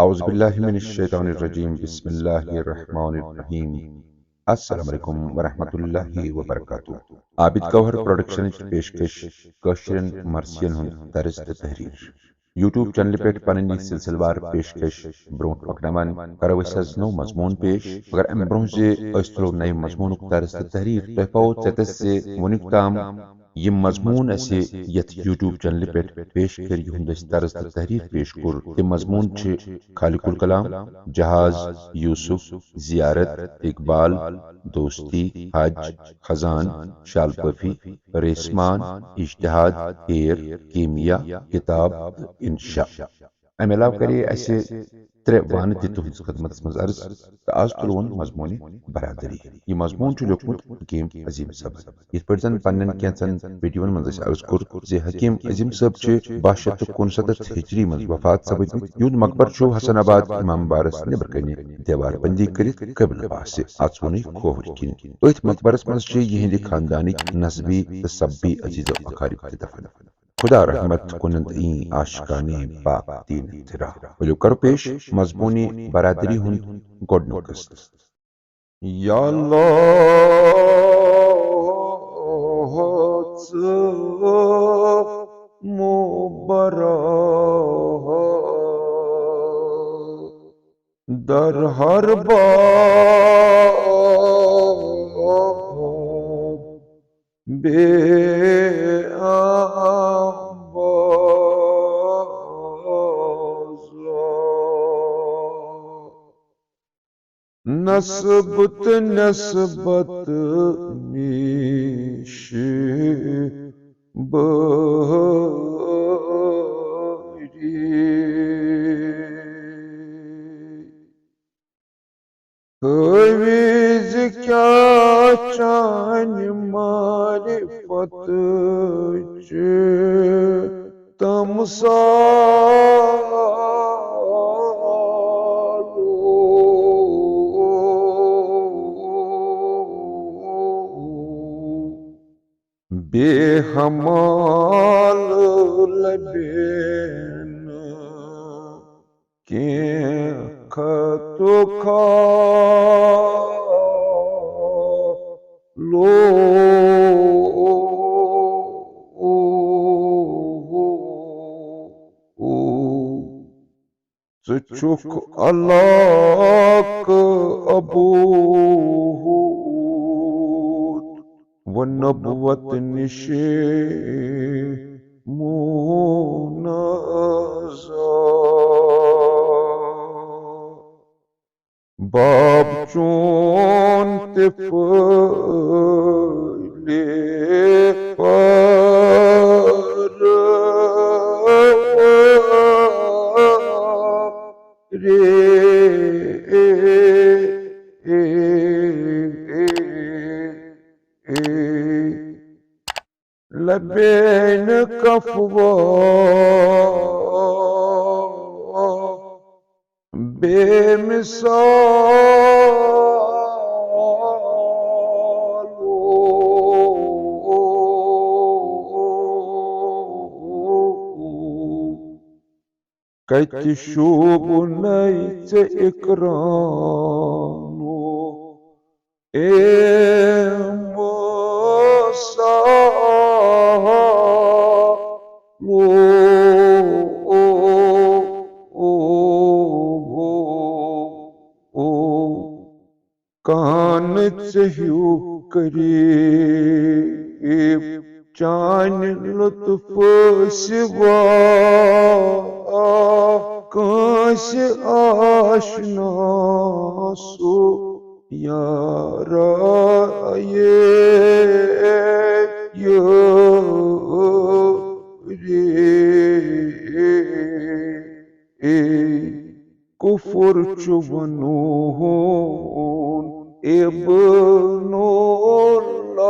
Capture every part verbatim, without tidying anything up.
اعوذ باللہ من الشیطان الرجیم، بسم اللہ الرحمن الرحیم۔ السلام علیکم ورحمۃ اللہ وبرکاتہ۔ عابد گوہر پروڈکشنچ پیشکش کٲشرٮ۪ن مرثین ہُنٛد طرز تہٕ تحریر۔ یوٹیوب چینلہِ پٮ۪ٹھ پنٕنۍ یہِ سلسلہٕ وار پیشکش برونٛٹھ پکناوان کرو أسۍ آز نوٚو مضموٗن پیش۔ مگر امہِ برونٛہہ زِ أسۍ تُلو نوِ مضموٗنُک طرز تہٕ تحریر، تۄہہِ پاوو ژٮ۪تس زِ وُنیُک تام یِم مضموٗن اَسہِ یَتھ یوٹیوب چینلہِ پٮ۪ٹھ پیش کٔرۍ، یِہُنٛد اَسہِ طرز تہٕ تحریر پیش کوٚر، تِم مضموٗن چھِ خالق الکلام، جہاز، یوسف، زیارت، اقبال، دوستی، حج، خزان، شالپفی، ریسمان، اجتہاد، ہیر، کیمیا، کتاب تہٕ انشا۔ امہِ علاوٕ کرے اسہِ ترٛےٚ وانہٕ تہِ تُہنٛدِس خدمتس منٛز عرض، تہٕ از تُلون مضموٗنِ برادری۔ یہِ مضموٗن چھُ لیوٗکھمُت حکیم عظیم صٲبن۔ یِتھ پٲٹھۍ زن پننٮ۪ن کینٛژن ویڈیون منٛز اسہِ عرض کوٚر زِ حکیم عظیم صٲب چھِ باہ شیٚتھ تہٕ کُنسَتتھ ہجری منٛز وفات سپٕدمٕتۍ، یِہُنٛد مقبر چھُ حسن آباد امام بارس نیبرٕ کنہِ دیوار بندی کٔرِتھ قبلہٕ پاسہِ اژوُنٕے کھوورِ کِنۍ۔ أتھۍ مقبرس منٛز چھِ یِہنٛدِ خاندانٕکۍ نسبی تہٕ سببی عزیز و اقارب تہِ دفن۔ خدا رحمت کنند این عاشقان پاک دین تیرا۔ ؤلِو کرو پیش مضموٗنِ برادری ہُنٛد گۄڈٕنیُک قسط۔ یا اللہ، ژٕ مُبارک در ہر باب بے آواز۔ نسب تہٕ نسبت نِش بٲری۔ ہٲوِو زِ کیٛاہ چانہِ معرفت چہِ تمثال۔ بے ہمال لبے نہٕ کینٛہہ خط و خالو۔ ژٕ چھُکھ علاقہٕ عبود و نبوت نِش منزہ۔ باب چون تہِ پھٔلہِ پرورے۔ لبین کفوا بے مثال۔ کتہِ شوٗبنَے ژےٚ اقرانُک اے مثالو۔ کانہہ نہٕ ژےٚ ہیوٗ قریب چانہِ لطفہٕ سوا۔ کٲنٛسہِ آشنا سُہ یارا یے یٲری۔ کفر چھُ ونُن ابن اللہ،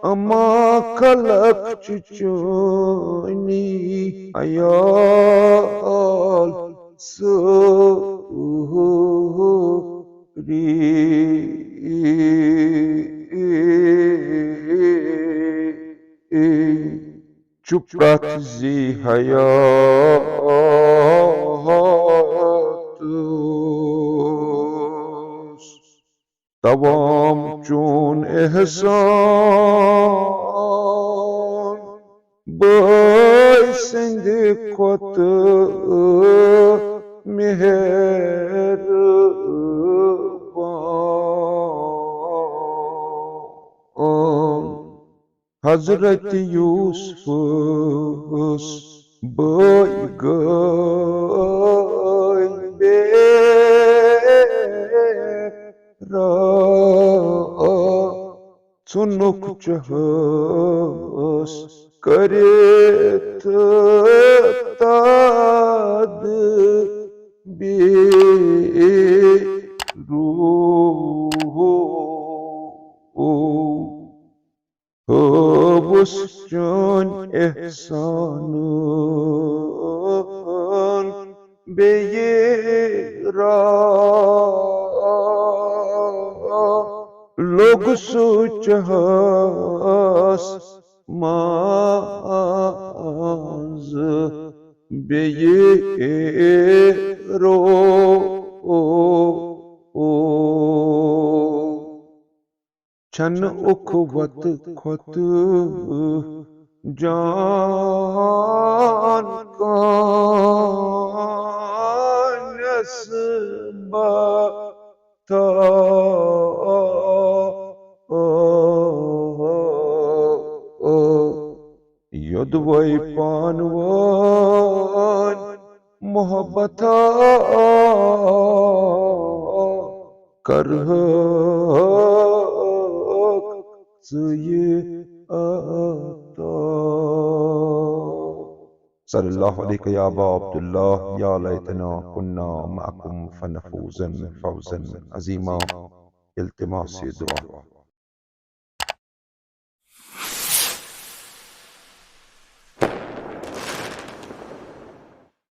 اما خلق چھِ چٲنی عیال سٲری۔ چھُ پرٛٮ۪تھ زی حیات عوام چون احسان، بٲے سٕنٛدِ کھۄتہٕ مہربان۔ حضرت یوسفس بٲے گٔے بے راہ، ژھُنُکھ چہس کٔرِتھ تدبیٖر۔ ہٲوُس چٲنۍ احسانن بیٚیہِ راہ، لوٚگ سُہ چہس منٛز بیٚیہِ روہ۔ چھنہٕ اُخوت کھۄتہٕ جان کانٛہہ نٮ۪صبا تھا۔ یوٚدوَے پانہٕ وٲنۍ محبتھا کرہکھ ژٕ یہِ عطا۔ صلی اللہ علیک یا ابا عبداللہ، یا لیتنا کنا معکم فنفوز فوزا عظیما۔ التماس دعا۔